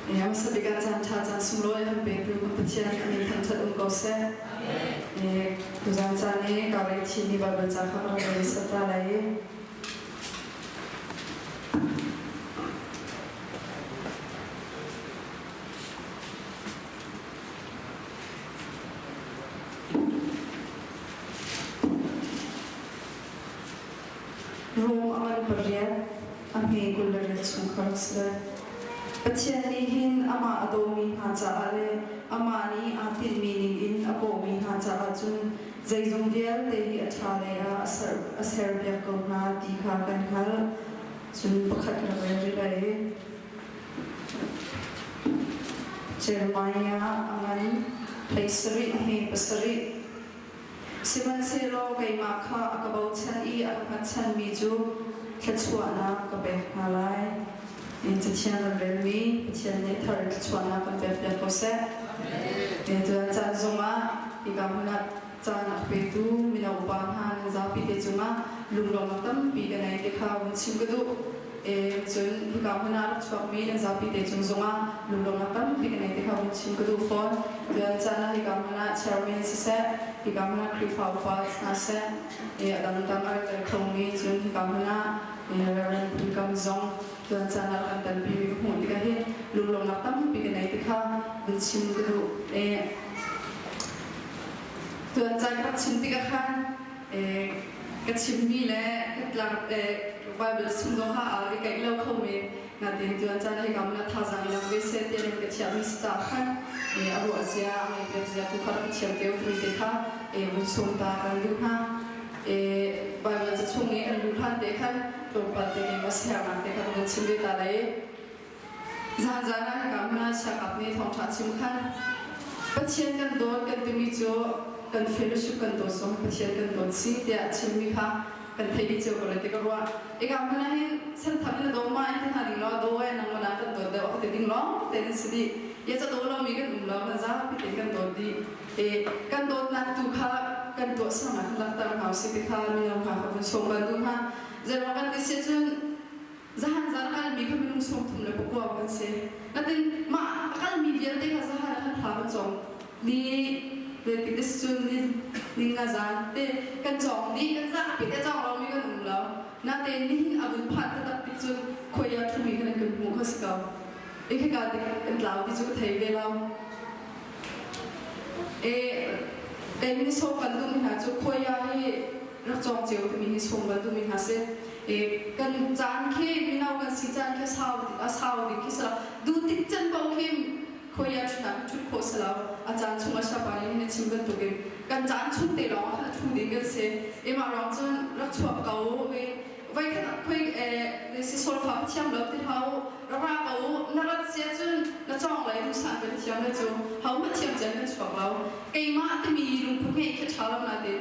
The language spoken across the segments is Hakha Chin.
Hmasa bik ah caan ṭha caan sunglawi a kan petu kan Pathian a min thangṭhat um ko seh. Tuzaan caan i ka rei thimi Baibal ca kha ka rak rel sat ta lai i Rom a ngan pariat, a hme 28 chung kha rak si lai. Pathian nih hin amah a dawmi hna caah le amah nih aa tinhmi ningin a kawhmi hna caah cun zeizong vialte hi a ṭha lei ah a serpiak ko hna ti kha kan hngalh. Cun pakhat ka rak rel rih lai i Jeremiah a ngan 17 hme pasarih. Sihmanhsehlaw keimah kha a ka bochan i a ka hngatchanmi cu thluachuahnak ka pek hna lai. Cathiang kan relmi Pathian nih thar in thluachuahnak kan pekpiak ko seh. Tuan caan zongah hika hmun ah caan a petu mino upa hna nan zapi te cungah lunglawmhnak tampi ka nei ti kha vun chim ka duh. Cun hika hmun ah rak chuakmi nan zapi te cung zongah lunglawmhnak tampi ka nei ti kha vun chim ka duh fawn. Tuan caan ah hika hmun ah chairman siseh, hika hmun ah Khrihfa upa hna seh, a dangdang a rak tel khomi cun hika hmun ah Reverend Phun zong tuan caan ah kan telpi mi ka hmuh tikah hin lunglawmhnak tampi ka nei ti kha vun chim ka duh. Tuan caan ka rak chim tikah khan ka chimmi le ka tlak Bible chung zong ha i kaih lo kho men natin tuan caan hei kam na thazaang lak ve seh tiah ka thiam mi si ca khan a ruah zia a ngai pek zia tu kha ka thiam te mi te kha vun sum ta kan duh hna. Bible ca chung i kan luh hlan te khan tlawmpal te ke ma siarnak te kha kan chim ve ta lai. Zan zan ah hika hmun ah siakap nih thawngṭha chim khan Pathian kan dawt kan timi cu kan fellowship kan dawt zong Pathian kan dawt si tiah chimmi kha kan theih dih cio ko lai ti ka ruah. Ika hmun ah hin santham in a daw ma in ti hna ding law daw e nang mana kan dawt deuh ka ti ding lawng te nan si dih. Ya ca daw lomi kan um lo kan zapi tein kan dawt dih. E kan dawtnak tu kha kan tuahsernak kan langhter hna usih ti kha mino hna kha vun sawm ban duh hna. Zeiruang kan ti si cun Zahan zan a kalmi kha minung 39 kan si. Natin mah a kalmi vialte kha zahan ah khan thla kan cawng. Ni zeitik te cun ni ni nga zan te kan cawng dih kan zapi te cawng lomi kan um lo. Natein nihin a vun phan taktak tik cun khuai ah ṭhumi khan kan hmuh kha si ko. I khika tik kan tlau ti cu ka thei ve lo. E kei min sawm kan duhmi hna cu khuai ah hi rak cawng cio timi hi sawm kan duhmi hna si. Kan caan khi mino kan si caan khi sau a sau ding khi si lo duh tik can paoh khi khoi ah ṭhut ah kan ṭhut khawh si lo a caan chung a siapa nih na chim bantukin kan caan chung te lawng ah khan a ṭhu ding kan si imah ruang cun rak chuak ko voi khat khoi si solfa thiam lo ti hau ra ra ko na rat sia cun na cawng lai duh san kan thiam le cu ho hmanh thiam cen kan chuak lo keimah timi lungput ngeih khi ṭha lo na ti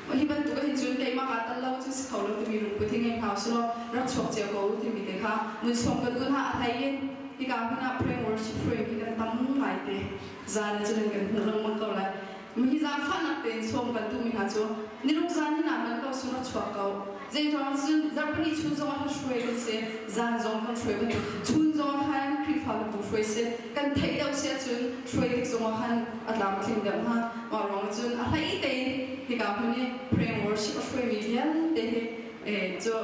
Hi bantuk ahhin cun keimah kaa tal lo cu si kho lo timi lungput hi ngei hna usih law rak chuak cio ko u timi te kha ngunsawm kan un ha a hlei in hika hmun ah praying worship hruai hi kan tam ngai te zan in cun kan hmuh lengmang ko lai. Hi zaangfahnak tein sawm kan duhmi hna cu niruk zan hin ah man ko su rak chuak ko. Zeiruang cun zarhpini chun zong ah hruai kan si, zan zong kan hruai bantuk chun zong ah khan Khrihfabu hruai si kan theih deuh si ahcun hruai tik zong ah khan a tlam a tling deuh hnga. Mah ruang cun a hlei tein hika hmun i praying worship a hruaimi vialte hi cu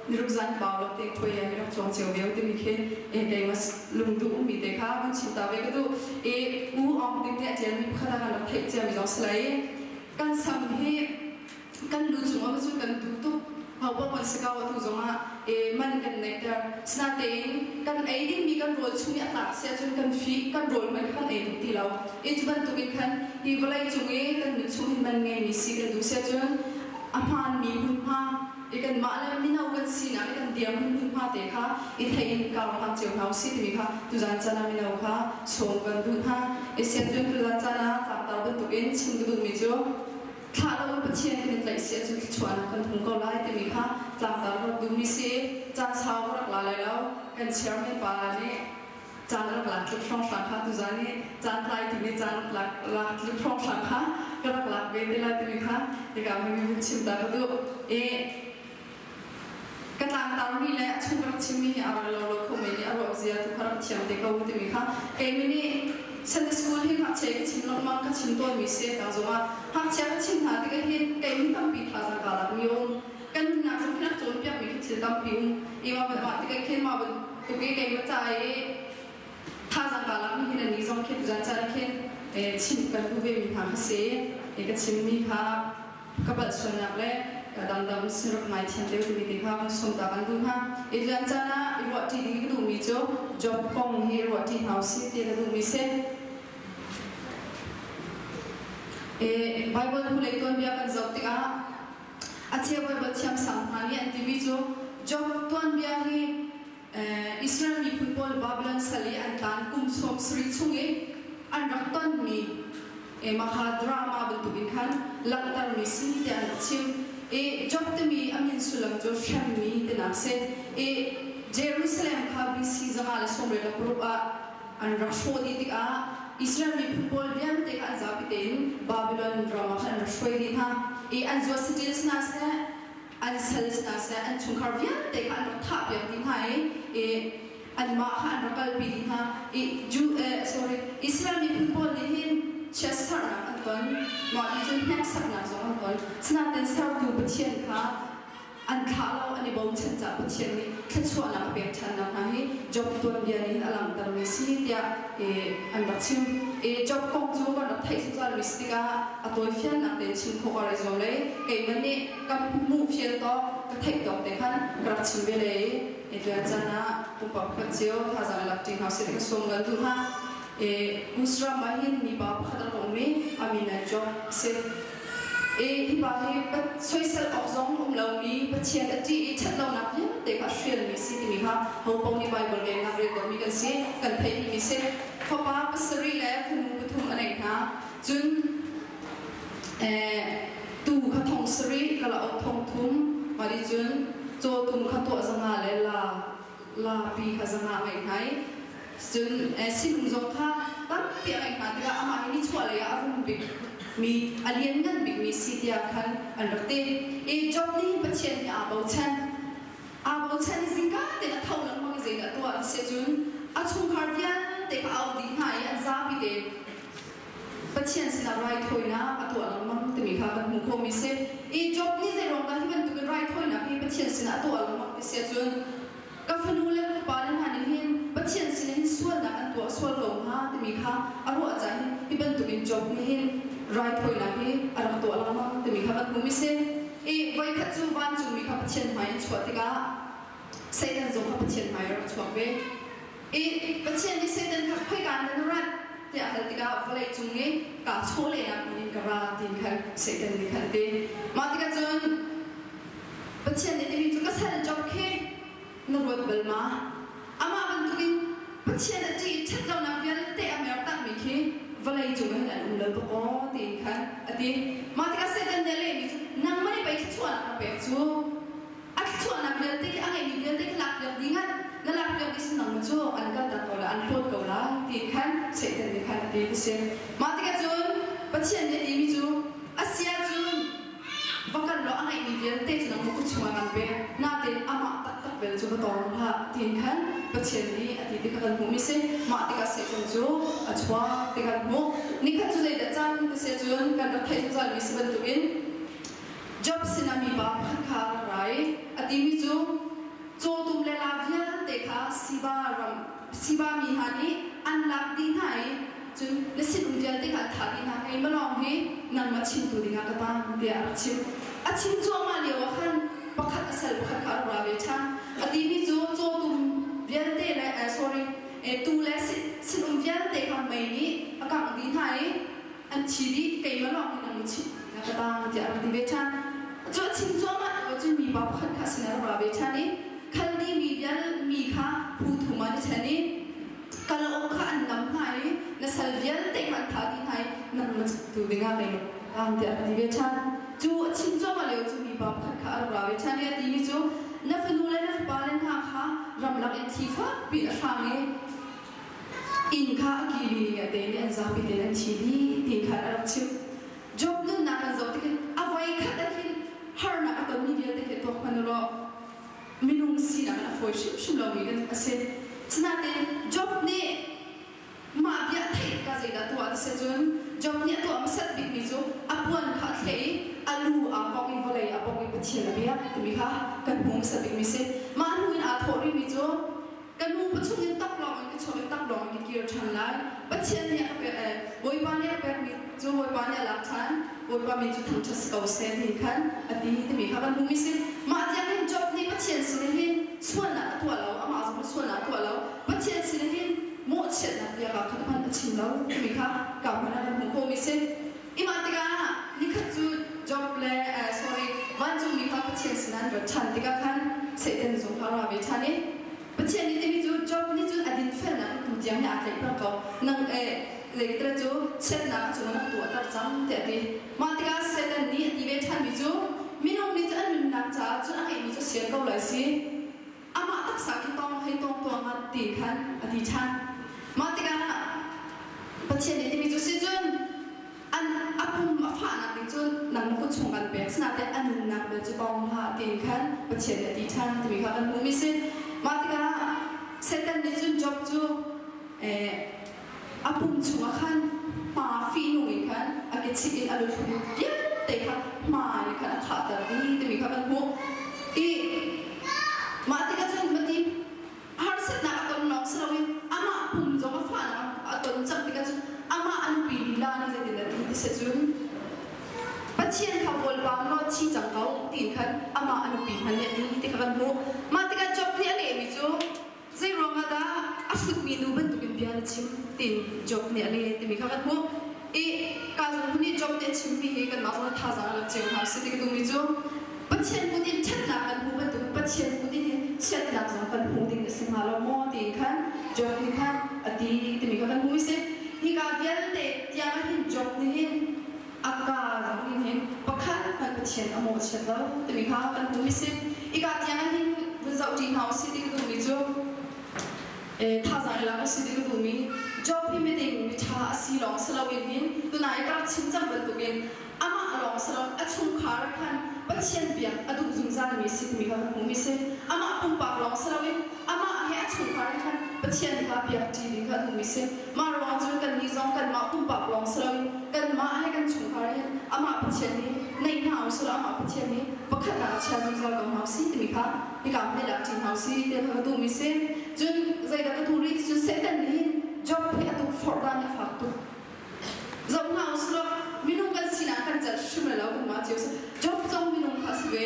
niruk zan bau lo te khuai hi rak chuang cio ve timi khi keimah lungduh ummi te kha kan chim ta ve ka duh. I u Aung Ding nih a ṭialmi pakhat ah kan rak theih ciami zong si lai. Kan sam hi kan lu cungah cun kan duh tuk hopoh kan si ko atu zongah man kan neihter sinatein kan ei dingmi kan rawl chung i a tlak si ahcun kan fi kan rawl hmanh kha kan ei duh ti lo i cu bantukin khan hi vawlei cung i kan nun chung hin man ngeimi si kan duh si ahcun a hmaanmi hmunhma i kanmah le mino kan sinak i kan dirhmun hmunhma te kha i thei in karhlang cio hna usih timi kha tuzan caan ah mino kha sawm kan duh hna i sian cun tuzan caan ah tlangtar bantukin chim ka duhmi cu thlah lo in Pathian kan i tlaih si ahcun thluachuahnak kan hmu ko lai timi kha tlangtar rak duhmi si. Caan sau rak la lai lo. Kan chairman pa nih caan rak lak tluk hrawnghrang kha tuzan i caan tlai timi caan rak lak lak tluk hrawnghrang kha ka rak lak ve te lai timi kha hika mi hun chim ta ka duh. I Ka tlangtarmi le a chung ka rak chimmi hi aa rel lo lo kho men i a ruah zia tu kha rak thiam te ko timi kha keimi nih Sunday school hi ngakchia ka chim lengmang ka chim tawnmi si tang zongah ngakchia ka chim hna tikah hin keimi tampi thazaang kaa lakmi um kan nunnak zong khi rak cawnpiakmi khi thil tampi um i mah mah tikah khin mah bantuk i keimah ca i thazaang kaa lakmi hi nan nih zong khi tuzan caan khin chimh kan duh vemi hna kha si i ka chimmi kha ka palh sualnak le ka dangdang sin rak ngai thiam deuh timi te kha kan sum ta kan duh hna. I tuan caan ah i ruahṭi ding ka duhmi cu job kong hi ruahṭi hna usih ti ka duhmi si. E, Bible hnulei tuanbia kan zoh tikah a cheu Bible thiamsang hna nih an timi cu Job tuanbia hi Israel miphun pawl Babylon sal i an taan kum 70 chung i an rak tonmi mah drama bantukin khan langhtermi si tiah an rak chim. I Job timi a min sullam cu hremmi tinak si. I Jerusalem kha BC 196 ah an rak hrawh dih tikah Israel miphun pawl vialte kha an zapi tein Babylon ram ah khan an rak hruai dih hna. I an zuat saṭil hna seh, an sal hna seh an chungkhar vialte kha an rak thahpiak dih hna i anmah kha an rak kalpi dih hna i Jew sorry Israel miphun pawl nih hin chiatserhnak an ton mah ti cun hneksaknak zong an ton sinain sertu Pathian kha an thlah lo an i bochan caah Pathian nih thluachuahnak a pek ṭhannak hna hi Job tuanbia nih hin a langhtermi si tiah an rak chim. I Job kong cu kan rak theih zungzalmi si tikah a tawifiannak tein chim khawh ka rak i zuam lei. Keimah nih ka hmuh fian tawk, ka theih tawk te khan ka rak chim ve lei i tuan caan ah pumpak pakhat cio thazaang lak ṭi hna usih ti ka sawm ngan duh hna. I Musram ah hin mipa pakhat a rak um i a min ah Job a si. I hi pa hi soisel awk zong um lomi Pathian a ṭih i ṭhatlonak vialte kha a hrialmi si timi kha hopaoh nih Baibal relnak rel tawnmi kan si, kan theihmi si. Fapa pasarih le fanu pathum a neih hna. Cun tuu kha thong sarih, kalauk thong thum, mah nih cun cawtum kha tuah zanga le la lapi kha zanga a ngeih hna i cun sinum zong kha tampi a ngeih hna tikah amah hi nichuahlei ah a rum bikmi a lianngan bikmi si tiah khan an rak ti. I Job nih Pathian hi aa bochan. Aa bochan i zingka tein a tho lengmang i zeidah tuah ti si cun a chungkhar vialte kha a auh dih hna i an zapi te Pathian sinah raithawinak a tuah lengmang timi kha kan hmuh khawhmi si. I Job nih zeiruang dah hi bantukin raithawinak hi Pathian sinah a tuah lengmang ti si ahcun ka fanu le ka fapa le hna nih hin Pathian sinah hin sualnak an tuah sual ko hnga timi kha a ruah caah hin hi bantukin Job nih hin raithawinak hi a rak tuah lengmang timi kha kan hmuhmi si. I voikhat cu vancungmi kha Pathian hmai an chuah tikah Satan zong kha Pathian hmai a rak chuak ve. I Pathian nih Satan kha khoika in na rat tiah a hal tikah vawlei cung i kaa chawlehnak hmun in ka ra tiin khan Satan nih khan a ti. Mah tikah cun Pathian nih timi cu ka sal Job khi na ruat bal ma? Amah bantukin Pathian a ṭih i ṭhatlonak vialte a mertakmi khi vawlei cung ah hin an um lo tuk aw tiin khan a ti. Mah tikah Satan nih a lehmi cu nangmah nih pei thluachuahnak na pek cu a thluachuahnak vialte khi a ngeihmi vialte khi lakpiak dih ngat na lakpiak dih sin nang cu an kaltak ko lai an hlawt ko lai ti khan Satan nih khan a ti ti si. Mah tikah cun Pathian nih a timi cu a si ahcun va kal law a ngeihmi vialte cu nangmah kut chungah kan pek nain amah taktak bel cu va tawng hlah tiin khan Pathian nih a ti ti kha kan hmuhmi si. Mah tikah Satan cu a chuak ti kan hmuh. Nikhat cu zeidah cang ti si ahcun kan rak theih zungzalmi si bantukin Job sinah mipa pakhat kha a rak ra i a timi cu cawtum le laa vialte kha Siba ram Siba mi hna nih an lak dih hna i cun na sinum vialte kha an thah dih hna keimah lawng hi nangmah chimtu dingah ka tang tiah a rak chim. A chim cuahmah lio ah khan pakhat a sal pakhat kha a rak ra ve ṭhan. A timi cu cawtum vialte le sorry tuu le sinum vialte kha mei nih a kangh dih hna i an thi dih keimah lawng hi nang chim na ka tang tiah a rak ti ve ṭhan. Cu a chim cuahmah lio cun mipa pakhat kha sin a rak ra ve ṭhan i Khaldi mi vial mi kha phu thum ah na ṭhen i kalauk kha an nam hna i na sal vialte kha an thah dih hna i nangmah tu dingah keimah tang tiah a rak ti ve ṭhan. Cu a chim cuahmah lio cu mipa pakhat kha a rak ra ve ṭhan i a timi cu na fanu le na fapa le hna kha ramlak in thi fakpi a hrang i inn kha a kili ning a te nih an zapi tein an thi dih ti khan a rak chim. Job nunnak kan zoh tikhin a voi khat ah hin harnak a tonmi vialte khi tuak hmanh u law mi. Minung sinak in a fawi hrimhrim lomi kan a si. Sinain Job nih mah bia a theih tikah zeidah tuah ti si cun Job nih a tuah hmasat bikmi cu a puan kha a thleh i a lu aa bongh i vawlei a bongh i Pathian a biak timi kha kan hmuh hmasa bikmi si. Mah hnu in aa thawh rihmi cu ka nu pachuh in taklawng in ka chuak i taklawng in ka kir ṭhan lai. Pathian nih a ka pek, Bawipa nih a ka pekmi cu Bawipa nih a lak ṭhan. Bawipa min cu thangṭhat si ko seh ti khan a ti timi kha kan hmuhmi si. Mah tiang hin Job nih Pathian sin hin sualnak a tuah lo, amah zong nih sualnak a tuah lo. Pathian sin hin mawhchiatnak bia ka khat hmanh a chim lo timi kha ka hmanh ah kan hmuh khawhmi si. Imah tikah nikhat cu Job le sorry vancungmi kha Pathian sin an rat ṭhan tikah khan Satan zong kha a ra ve ṭhan i Pathian nih timi cu Job nih cun a dinfelnak hi tutiang hi aa tlaih peng ko. Nang leitre cu chiatnak a cungah na tuahter cang tiah a ti. Mah tikah Satan nih a ti ve ṭhanmi cu minung nih cun an nunnak caah cun a ngeihmi cu sian ko lai si. Amah taksa khi tawng hei tawng tuah ngat ti khan a ti ṭhan. Mah tikah Pathian nih timi cu si cun an a pum a fahnak ding cu nang na kut chung kan pek sinain a nunnak bel cu tawng hlah tiin khan Pathian nih a ti ṭhan timi kha kan hmuhmi si. Mah tikah Satan nih cun Job cu a pum chungah khan hma fihnung in khan a kechik in a luthlum vialte kha hma in khan a khahter dih timi kha kan hmuh. I mah tikah cun mati harsatnak a ton lawng si loin amah pum zong a fahnak a ton cang tikah cun amah a nupi lila nih zeitindah ti ti seh cun Pathian kha bawlpam law thi cang ko tiin khan amah a nupi hmanh nih a ti ti kha kan hmuh. Mah tikah Job nih a lehmi cu zei ruangah dah a hrutmi nu bantukin bia na chim tiin Job nih a leh timi kha kan hmuh. I ka zong nih Job nih a chimmi hi kanmah zong thazaang a lak cio hna si ti ka duhmi cu Pathian kut in ṭhatnak kan hmuh bantuk Pathian kut in hin chiatnak zong kan hmuh ding a si hnga lo maw tiin khan Job nih khan a ti timi kha kan hmuh i si. Hika vialte tiang ah hin Job nih hin a kaa zong in hin pakhat hmanh Pathian a mawhchiat lo timi kha kan hmuh i si. Hika tiang ah hin vun zoh ṭi hna usih ti ka duhmi cu thazaang i lak a si ti ka duhmi Job hi miding miṭha a si lawng si loin hin tunai ka rak chim cang bantukin amah lawng si lo a chungkhar khan Pathian biak a duh zungzalmi si timi kha ka hmuhmi si. Amah pumpak lawng si loin amah he a chungkhar he khan Pathian kha biak ṭi ding kha a duhmi si. Mah ruangah cun kannih zong kanmah pumpak lawng si loin kanmah he kan chungkhar he amah Pathian hi naih hna usih law amah Pathian hi pakhatnak a chia zungzal ko hna usih timi kha hika hmun i lak ṭi hna usih ti kha ka duhmi si. Cun zeidah ka duh rih ti cun Satan nih hin Job hi a tukforh dan a fak tuk. Zoh hna usih law minung kan sinak kan celh hrim lai lo kanmah cio si. Job zong minung kha a si ve.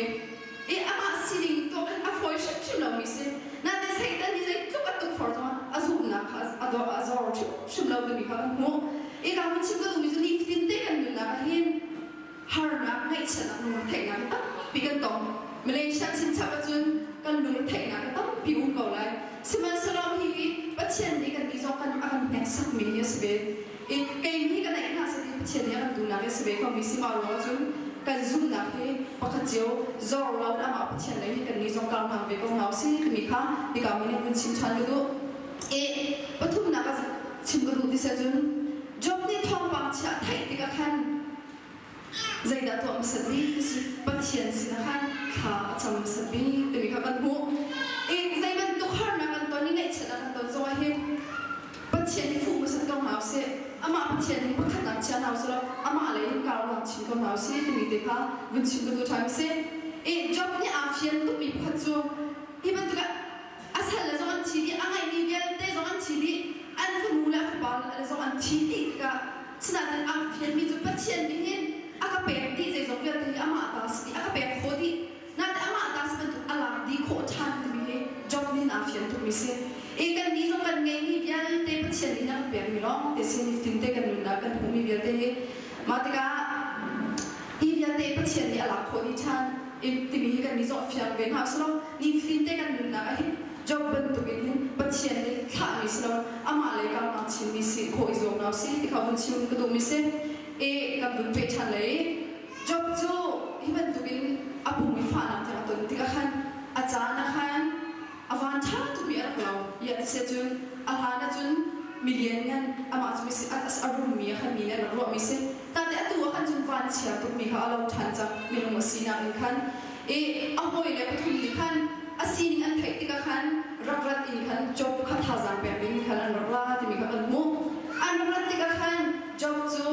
I amah sining tuak in a fawi hrimhrim lomi si. Nain Satan nih zeitluk a tukforh zongah a zumhnak kha a dor a zor hrimhrim lo timi kha kan hmuh. I ka hun chim ka duhmi cu nifatin te kan nunnak ah hin harnak ngaihchiatnak lungretheihnak hi tampi kan tong. Malaysia chinchap ahcun kan lungretheihnak hi tampi um ko lai. Sihmanhsehlaw hihi Pathian nih kan nih zong kan a kan hneksakmi hi a si ve. I kei nih ka neih hna sati Pathian nih a kan duhnak hi a si ve komi si ma ruang ahcun kan zumhnak hi pakhat cio zor lo in amah Pathian lei hi kan nih zong kar hna ve ko hna usih timi kha hika mi nih vun chim ṭhan ka duh. I pathumnak a chim ka duh ti si ahcun Job nih thawngpang chia a theih tikah khan Zeidah tuah hmasat bik ti si Pathian sinah khan thla a cam hmasat bik timi kha kan hmuh. I zei bantuk harnak kan ton i ngaihchiatnak kan ton zongah hin Pathian hi fuh hmasat ko hna usih. Amah Pathian hi pakhatnak chia hna usih law amah lei in kar lang chin ko hna usih timi te kha vun chim ka duh ṭhan si. I Job nih aa fian tukmi pakhat cu hi bantuk ah a salle zong an thi dih, a ngeihmi vialte zong an thi dih, an fanu le a fapa le zong an thi dih tikah sinain aa fianmi cu Pathian nih hin a ka pek dih zeizong vialte hi amah ta si dih, a ka pek khawh dih. Nain amah ta si bantuk a lak dih khawh ṭhan timi hi Job nih aa fian tukmi si. I kan nih zong kan ngeihmi vialte Pathian nih a kan pekmi lawng te si nitin te kan nunnak kan hmuhmi vialte hi mah tikah hi vialte Pathian nih a lak khawh dih ṭhan timi hi kan nih zong a fiang ve hna usih law nifatin te kan nunnak ah hin Job bantukin hin Pathian nih thlahmi si lo amah lei karnak chinmi si khawh i zuam hna usih ti kha vun chim ka duhmi si. I kan vun peh ṭhan lei Job cu hi bantukin a pum i fahnak tiang a ton tikah khan a caan ah khan a van ṭha tukmi a rak lo. Iah ti seh cun a hlan ahcun milian ngan amah cu misi a rummi a khan mi nih an rak ruahmi si. Tate atu ah khan cun vanchia tukmi kha a lo ṭhan cang minung a sinak in khan. I a hawile pathum nih khan. a sining an theih tikah khan rak rat in khan Job kha thazaang pek ding khan an rak ra timi kha kan hmuh. An rak rat tikah khan Job cu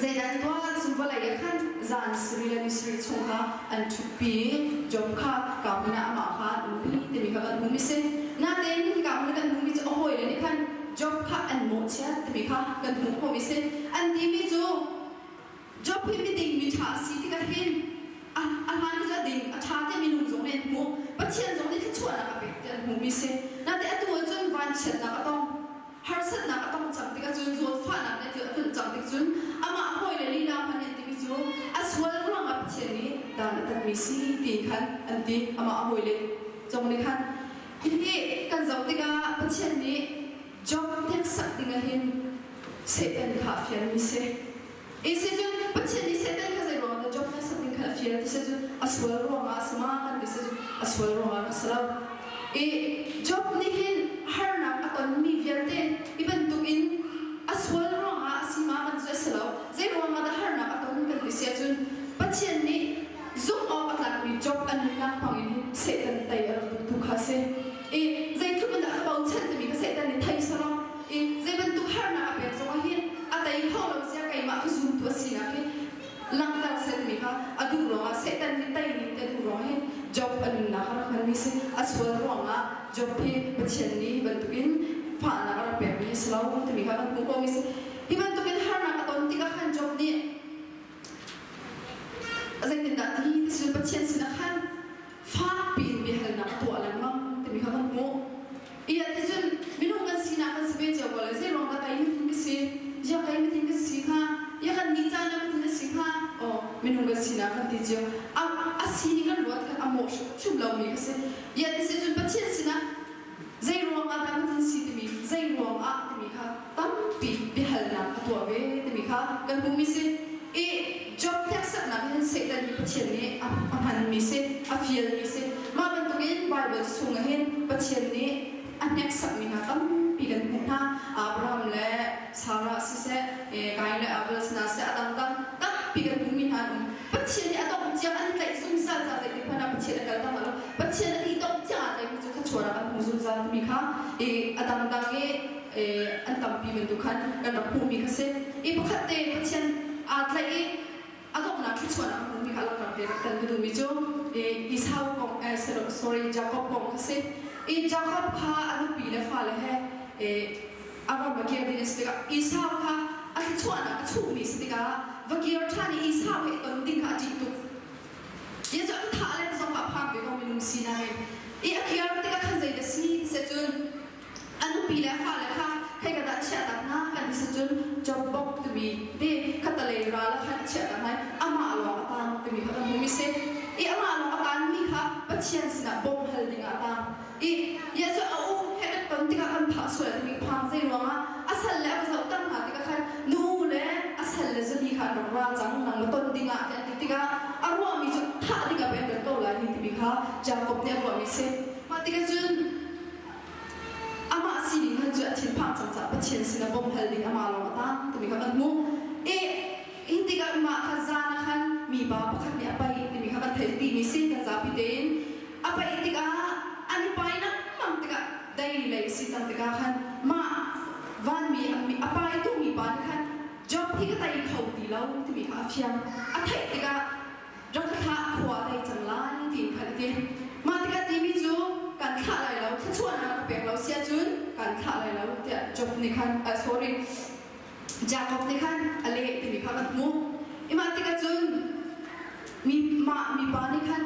zeidah an tuah cun vawlei ah khan zan sarih le ni sarih chung kha an ṭhutpi i Job kha ka hmun ah amah kha an umpi timi kha kan hmuhmi si. Natein hika hmun kan hmuhmi cu a hawile nih khan Job kha an mawhchiat timi kha kan hmuh khawhmi si. An timi cu Job hi miding miṭha a si tikah hin a hmaan cu a ding, a ṭha ti minung zong nih an hmuh. Pathian zong nih thluachuahnak a pek ti an hmuhmi si. Natein atu ahcun vanchiatnak a tong. Harsatnak a tong cang tikah cun zawtfahnak nih a tlunh cang tik cun amah hawile lila hmanh nih an timi cu a sual ruangah Pathian nih dan a tatmi si ti khan an ti amah a hawile zong nih khan. Hihi kan zoh tikah Pathian nih Job hneksak dingah hin Satan kha a fialmi si. I si cun Pathian nih Satan kha zei ruangah dah Job hneksak ding khan a fial ti si cun a sual ruangah a si ma kan ti si cun a sual ruangah a si lo. I Job nih hin harnak a tonmi vialte hi bantukin a sual ruangah a si ma kan cu a si lo. Zei ruangah dah harnak a ton kan ti si ahcun Pathian nih zumh awk a tlakmi Job a nunnak hmangin hin Satan tei a rak duhtu kha a si. I zeitluk in dah ka bochan timi kha Satan nih thei selaw i zei bantuk harnak a pek zongah hin a tei kho lo zia keimah ka zumtu a sinak hi langhter seh timi kha a duh ruangah Satan hi tei ning ti a duh ruangah hin Job a nunnak a rak hmanmi si. A sual ruangah Job hi Pathian nih hi bantukin fahnak a rak pekmi a si lo timi kha kan hmuh khawhmi si. Hi bantukin harnak a ton tikah khan Job nih Zeitindah ti ti cu Pathian sinah khan fakpi in biahalnak a tuah lengmang timi kha kan hmuh. I ah ticun minung kan sinak kan si ve cio ko lai. Zeiruang dah kei mitin ka si? Ya kei mitin ka si hnga? Ya kan nih caan ah mitin a si hnga? Aw, minung kan sinak kan ti cio. A, a sining kan ruat khan a mawh hrimhrim lomi ka si. Ya ti si cun Pathian sinah Zeiruang ah dah mitin si timi zeiruang ah timi kha tampi biahalnak a tuah ve timi kha kan hmuhmi si. I Job hneksaknak hin Satan hi Pathian nih a hmanmi si, a fialmi si. Mah bantukin Baibal chungah hin Pathian nih a hneksakmi hna tampi kan hmuh hna. Abraham le Sarah siseh, Kain le Abel hna siseh, a dangdang tampi kan hmuhmi hna an um. Pathian nih a dongh tiang an i tlaih zungzal ca zeitik hmanh ah Pathian a kal tak lo. Pathian a nih dongh tiang aa tlaihmi cu thluachuah an hmu zungzal timi kha i a dangdang i an tampi bantuk khan kan rak hmuhmi kha si. I pakhat te Pathian aa tlaih i a donghnak thluachuahnak a hmuhmi kha langhter te rak tel ka duhmi cu Esau kong sorry Jacob kong kha si. I Jacob kha a nupi le fale he a ram va kir ding a si tikah Esau kha a thluachuahnak a chuhmi si tikah va kir ṭhan i Esau he i ton ding kha a ṭih tuk. Jesuh an thah le zong ah phak ve ko minung sinak in. I a kir tikah khan zei dah si ti cun a nupi le a fale kha hei ka dah chiah tak hna kan ti cun Job bok timi te khatalei ral ah khan a chiah tak hna i amah lawng a tang timi kha kan hmuhmi si. I amah lawng a tanmi kha Pathian sinah bawmh hal ding ah a tang. I Jesuh a u he kan ton tikah kan phah sual timi phang zei ruangah a sal le a va zohter hna tikah khan nu le a sal le zali kha an rak ra cang nang na ton dingah tiah an ti tikah a ruahmi cu thah dingah pei an rat ko lai hi timi kha Jakob nih a ruahmi a si. Mah tikah cun amah sining khan cu a thinphang cang caah Pathian sinah bawmh hal ding amah lawng a tang timi kha kan hmuh. I hi tikah mah kha zan ah khan mipa pakhat nih a paih timi kha kan theih timi si kan zapi tein A paih tikah an i pai lengmang tikah dei lei si cang tikah khan mah vanmi a paitu mi pa nih khan Job hi ka tei kho ti lo timi kha a fiang. A theih tikah rak ka thlah khua a dei cang lai tiin khan a ti. Mah tikah timi cu kan thlah lai lo, thluachuahnak ka pek lo si ahcun kan thlah lai lo tiah Job nih khan sorry Jakob nih khan a leh timi kha kan hmuh. I mah tikah cun mi mah mipa nih khan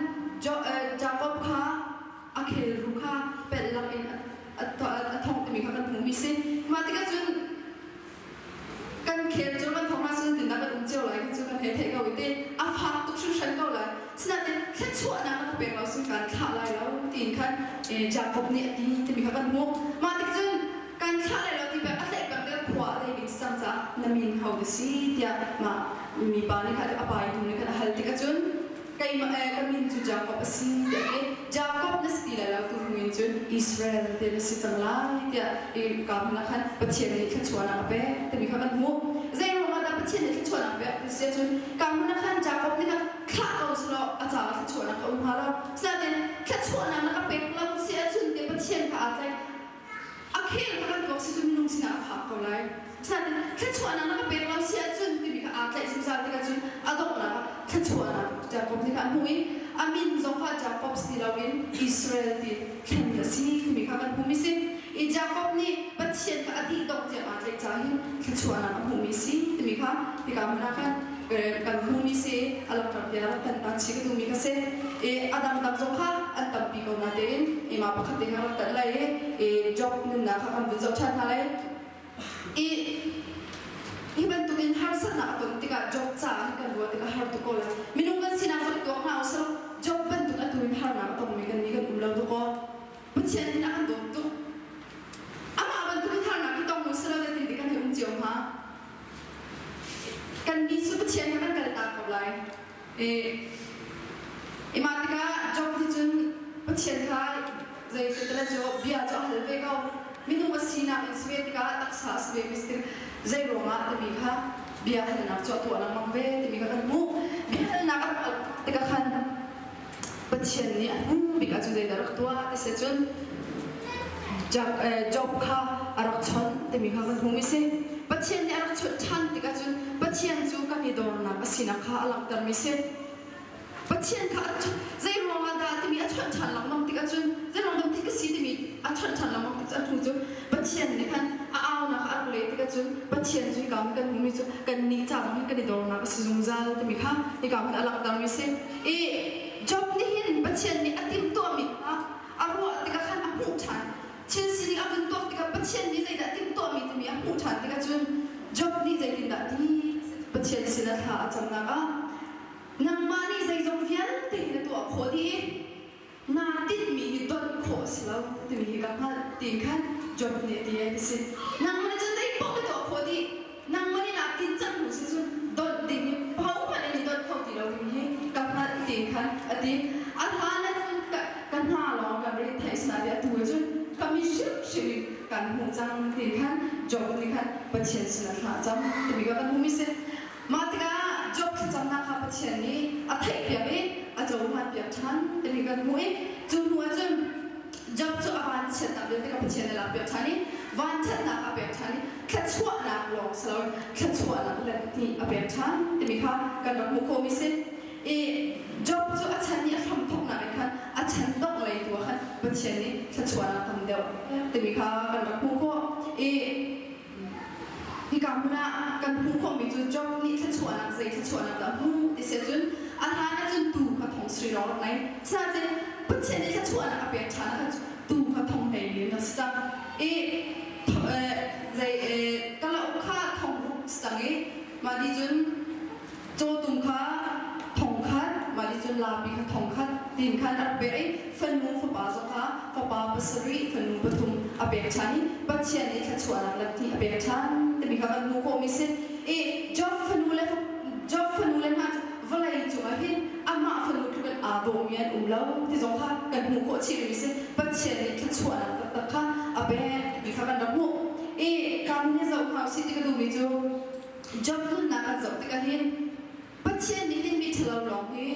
Jakob kha a khelru kha pelh lakin a thongh timi kha kan hmuhmi si. Mah tikah cun kan khel cu kan thong ahcun tindah kan um cio lai cu kan hei theih ko i ti a fak tuk hringhran ko lai. Sinain thluachuahnak na ka pek lo sin kan thlah lai lo tiin khan Jakob nih a ti timi kha kan hmuh. Mah tik cun kan thlah lai lo ti pek a tlaih peng te khua a dei ding cang caah na min ho na si tiah mah mipa nih khan a pai tu nih khan a hal tikah cun keimah ka min cu Jakob a si tiah ti Jakob na si ti lai lo tu hnu in cun Israel te na si cang lai tiah i ka hmun ah khan Pathian nih thluachuahnak a pek timi kha kan hmuh zei ruangah dah. Pathian nih thluachuahnak pek ti si ahcun ka hmun ah khan Jakob nih khan thlah ko selaw a caah thluachuahnak a um hnga lo. Asinain thluachuahnak na ka pek lo si ahcun tiah Pathian kha aa tlaih. A khel kha kan tuak si cun minung sinah a phak ko lai. Asinain thluachuahnak na ka pek lo si ahcun timi kha aa tlaih zungzal tikah cun a donghnak ah thluachuahnak Jakob nih khan a hmuh i a min zong kha Jakob si loin Israel ti thlen a si timi kha kan hmuhmi si. I Jakob nih Pathian kha a dih dongh tiang aa tlaih caah hin thluachuahnak a hmuhmi si timi kha hika hmun ah khan kan hmuhmi si a langhter bia kan ta chih ka duhmi kha si. I a dangdang zong kha an tampi ko natein ima pakhat te kha rak tanh lai i Job nunnak kha kan vun zoh ṭhan hna lai. I hi bantukin harsatnak a ton tikah Job caah hin kan ruah tikah har tuk ko lai. Minung kan sinak cu tuak hna usih Job bantuk atu in harnak a tongmi kan nih kan um lo tuk aw. Pathian nih a kan dawt tuk. Amah bantukin harnak hi tong usih law zeitin ti kan hei um cio hnga? Kannih cu Pathian kha kan kaltak ko lai. I, i mah tikah Job nih cun Pathian kha zeitin cu bia cu a hal ve ko. Minung a sinak in si ve tikah taksa a si ve mi si zei ruangah timi kha bia halnak cu a tuah lengmang ve timi kha kan hmuh. Bia halnak a tuah tikah khan Pathian nih a hnu bik ah cun zeidah rak tuah ti si cun Job kha a rak chawnh timi kha kan hmuh mi si. Pathian nih a rak chawnh ṭhan tikah cun Pathian cu kan i dornak a sinak kha a langhtermi si. Pathian kha zei ruangah dah timi a chawnh ṭhan lengmang tikah cun zei ruang dah ti ka si timi a chawnh ṭhan lengmang tik cu a hnu cu Pathian nih khan a aunak kha a rak leh tikah cun Pathian cu hika kan hmuhmi cu kannih ca zong hin kan i dornak a si zungzal timi kha hika hmun a langhtermi si. I Job nih hin Pathian nih a timhtuahmi kha a ruah tikah khan a hmuh ṭhan. Thil sining a vun tuak tikah Pathian nih zeidah timhtuahmi timi a hmuh ṭhan tikah cun Job nih zeitindah ti Pathian sinah thla a camnak ah nangmah nih zeizong vialte hi na tuah khawh dih i naa tinhmi hi donh khawh a si lo timi hi ka hngalh tiin khan Job nih a ti ai ti si. Nangmah nih cun zeipaoh na tuah khawh dih nangmah nih naa tinh cang hnu si cun donh ding hi hohmanh in i donh kho ti lo ding hi ka hngalh tiin khan a ti. A hlan ah cun ka hna lawng kan ri theih si nain atu ah cun ka mi hrimhrim in kan hmuh cang tiin khan Job nih khan Pathian sinah thla a cam timi kha kan hmuhmi si. Mah tikah Job thlacamnak kha Pathian nih a theihpiak i a cohlanpiak ṭhan timi kan hmuh i cu hnu ah cun Job cu a vanchiatnak vialte kha Pathian nih a lakpiak ṭhan i vanṭhatnak a pek ṭhan i thluachuahnak lawng si loin thluachuahnak let hnih a pek ṭhan timi kha kan rak hmuh khawhmi si. I Job cu a chan i a hramthawknak in khan a chan dongh lei tu ah khan Pathian nih thluachuahnak tam deuh timi kha kan rak hmuh khawh. I Hika hmun ah kan hmuh khawhmi cu Job nih thluachuahnak zei thluachuahnak dah a hmuh ti si ahcun a hlan ahcun tuu kha thong sui lawng rak ngei. Sinain Pathian nih thluachuahnak a pek ṭhan ahkhan tuu kha thong hlei in a si cang. I zei kalauk kha thong ruk si cang i mah nih cun cawtum kha thong khat, mah nih cun laapi kha thong khat tiin khan a rak pek i fanu fapa zong kha fapa pasarih fanu pathum a pek ṭhan i Pathian nih thluachuahnak lamhnih a pek ṭhan timi kha kan hmuh khawhmi si. I Job fanu le Job fanu le hna cu vawlei cungah hin amah fanu tluk in aa dawhmi an um lo ti zong kha kan hmuh khawh chih rihmi si. Pathian nih thluachuahnak taktak kha a pek timi kha kan rak hmuh. I ka min hi zoh hna usih ti ka duhmi cu Job nunnak kan zoh tikah hin Pathian nih hin mi ṭhalo lawng hi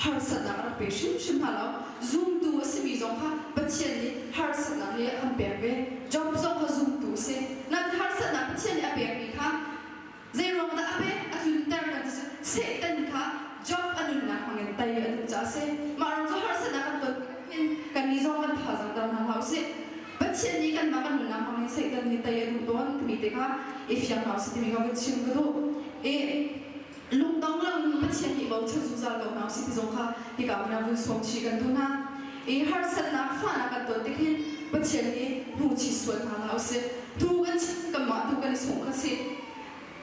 harsatnak a rak pe hrimhrim hna lo. Zumtu a simi zong kha Pathian nih harsatnak hi a kan pek ve. Job zong kha zumtu a si. Nain harsatnak Pathian nih a pekmi kha zeiruang dah a pek? A tlunter kan ti cu Satan kha Job a nunnak hmangin tei a duh caah a si. Mah ruang cu harsatnak kan ton tikah hin kannih zong kan thazaang ter hna hlah usih. Pathian nih kanmah kan nunnak hmang in Satan nih tei a duh tawn timi te kha i fiang hna usih timi kha vun chim ka duh. I lungdong loin Pathian nih bochan zungzal ko hna usih ti zong kha hika hmun ah vun sawm chih kan duh hna. I harsatnak fahnak kan ton tik hin Pathian nih hnu chi sual hna hlah usih. Tu kan chim kanmah tu kan i sungh kha si.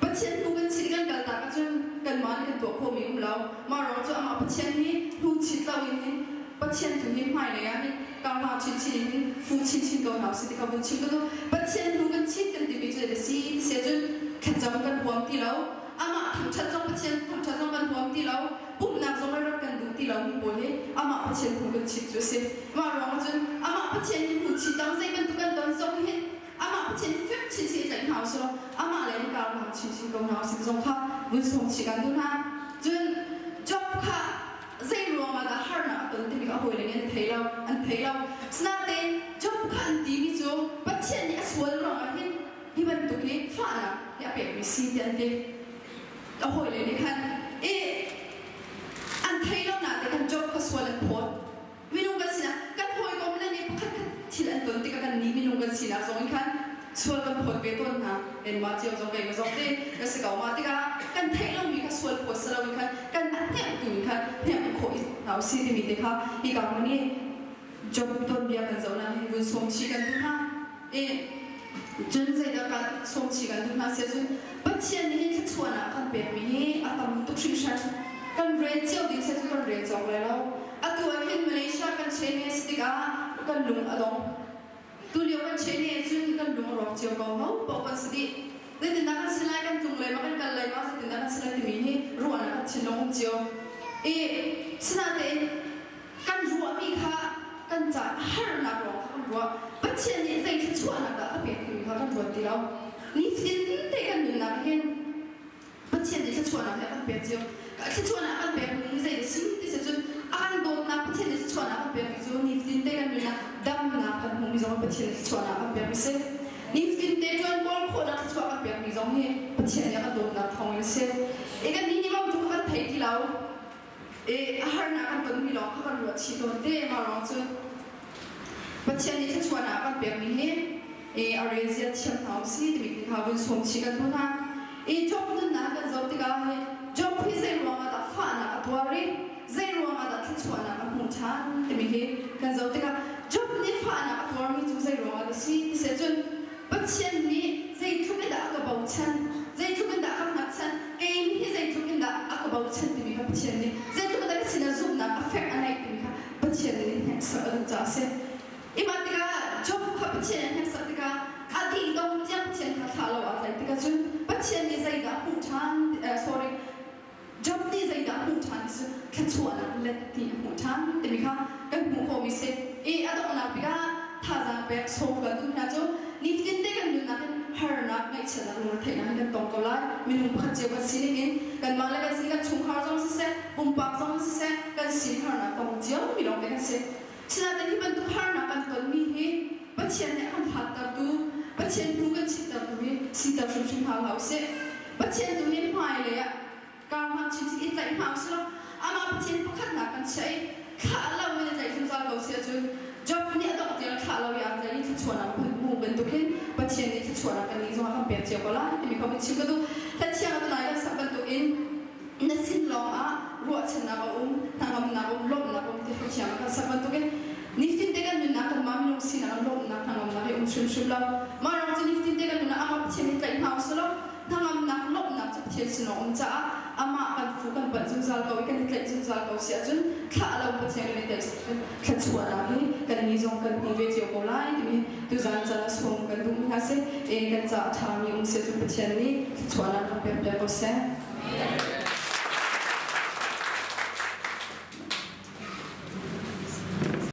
Pathian hnu kan chit kan kaltak ahcun kanmah nih kan tuah khawhmi um lo. Mah ruang cu amah Pathian hi hnu chit loin hin Pathian tu hi hmailei ah hin karhlang chinchin in hin fu chinchin ko hna usih ti kha vun chim ka duh. Pathian hnu kan chit kan timi cu a si ti si ahcun thlacam kan huam ti lo. Amah thangṭhat zong Pathian thangṭhat zong kan huam ti lo. Pumhnak zong rak kan duh ti lo mi pawl hi amah Pathian hnu kan chit cu a si. Mah ruang ahcun amah Pathian hi hnu chit dang zei bantuk kan ton zong hin amah Pathian hi fek. fek chinchin i tlaih hna usih law amah lei in kar hlang chinchin ko hna usih zong kha vun sawm chih kan duh hna. Cun Job kha zei ruangah dah harnak a ton timi kha a hawile nih an thei lo, an thei lo. Asinain Job kha an timi cu Pathian nih a sual ruangah hin hi bantuk hi fahnak hi a pekmi si tiah an ti. A hawile nih khan i an thei lo nain khan Job kha sual an phawt. Minung kan sinak kan hawikom le nih pakhat khat thil an ton tikah kan nih minung kan sinak zong in khan sual kan phawt ve tawn hna. Enmah cio zong keimah zong te ka si ko. Mah tikah kan theih lomi kha sual phawt si loin khan kan a hnemhtu in khan hnemh khawh i hna usih timi te kha hika hmun i Job tuanbia kan zohnak hin vun sawm chih kan duh hna. I cun zeidah kan sawm chih kan duh hna si ahcun Pathian nih hin thluachuahnak a kan pekmi hi a tam tuk hringhran. Kan rel cio ding seh cu kan rel cawk lai lo. Atu ah hin Malaysia kan chain he si tikah kan lung a dong. Tulio kan chain he cun kan lung a rawk cio ko. Ho paoh kan si dih. Zeitindah kan si lai, kan tlung lai ma, kan kal lai ma, zeitindah kan si lai timi hi ruahnak kan thinlung um cio. I sinatein kan ruahmi kha kan ca harnak lawng kha kan ruah. Pathian nih zei thluachuahnak dah a pek timi kha kan ruat ti lo. Nitin te kan nunnak hin Pathian nih thluachuahnak he a kan pek cio. Thluachuahnak a kan pek ning zei a si ti si cun a kan dawtnak Pathian nih thluachuahnak a kan pekmi cu nitin te kan nunah damnak kan hmuhmi zong Pathian nih thluachuahnak a kan pekmi si. Nitin te ṭuan kawl khawhnak thluachuah kan pekmi zong hi Pathian nih a kan dawtnak thawngin a si. I kan nih nih tu kan thei ti lo. I a harnak kan tonmi lawng kha kan ruah chih tawn te ma ruang cun Pathian nih thluachuahnak a kan pekmi hi i a relzia thiam hna usih timi kha vun sawm chih kan duh hna. I Job nunnak kan zoh tikah hi Job hi zei ruangah dah fahnak a tuar i zei ruangah dah thluachuahnak a hmuh ṭhan timi hi kan zoh tikah Job nih fahnak a tuarmi cu zei ruangah dah si ti seh cun Pathian nih zeitluk in dah a ka bochan, zeitluk in dah a ka hngatchan, kei hi zeitluk in dah a ka bochan timi kha Pathian nih zeitluk in dah ka sinah zumhnak a fek a neih timi kha Pathian nih hneksak a duh caah a si. I mah tikah Job kha Pathian a hneksak tikah a dih dong tiang Pathian kha thlah lo aa tlaih tikah cun Pathian nih zeidah hmuh ṭhan sorry Job nih zeidah hmuh ṭhan ti cu thluachuahnak let ti a hmuh ṭhan timi kha kan hmuh khawhmi si. I a donghnak bik ah thazaang pek sawm kan duh hna cu nifatin te kan nunnak hin harnak ngaihchiatnak lungretheihnak hi kan tong ko lai. Minung pakhat cio kan sining in kanmah le kan si kan chungkhar zong siseh, pumpak zong siseh, kan sin harnak tong cio mi lawng te kan si. Sinain hi bantuk harnak kan tonmi hi Pathian nih a kan hlattertu, Pathian hnu kan chittertu hi siter hrimhrim hna hlah usih. Pathian tu hi hmailei ah kar hmang chinchin i tlaih hna usih law amah Pathian pakhatnak kan chiah i thlah lo in a tlaih zungzal ko si ahcun Job nih a dongh tiang thlah lo i aa tlaih i thluachuahnak a hmu bantuk hin Pathian nih thluachuahnak kan nih zong a kan pek cio ko lai timi kha vun chim ka duh. Hlathiang a tunai kan sak bantuk in na sin lawngah ruahchannak a um, hnangamnak a um, lawmhnak a um ti thiam a kan sak bantukin nifatin te kan nunnak kanmah minung sinak ah lawmhnak hnangamnak hi um hrimhrim lo. Mah ruang cu nifatin te kan nunnak amah Pathian hi tlaih hna usih law hnangamnak lawmhnak cu Pathian sin a um caah amah kan fu kan panh zungzal ko i kan i tlaih zungzal ko si ahcun thlah lo Pathian kan i tlaih thluachuahnak hi kan nih zong kan hmu ve cio ko lai timi tuzan caan ah sawm kan duhmi hna si. E kan caah ṭhami um seh cu Pathian nih thluachuahnak kan pek piak ko seh.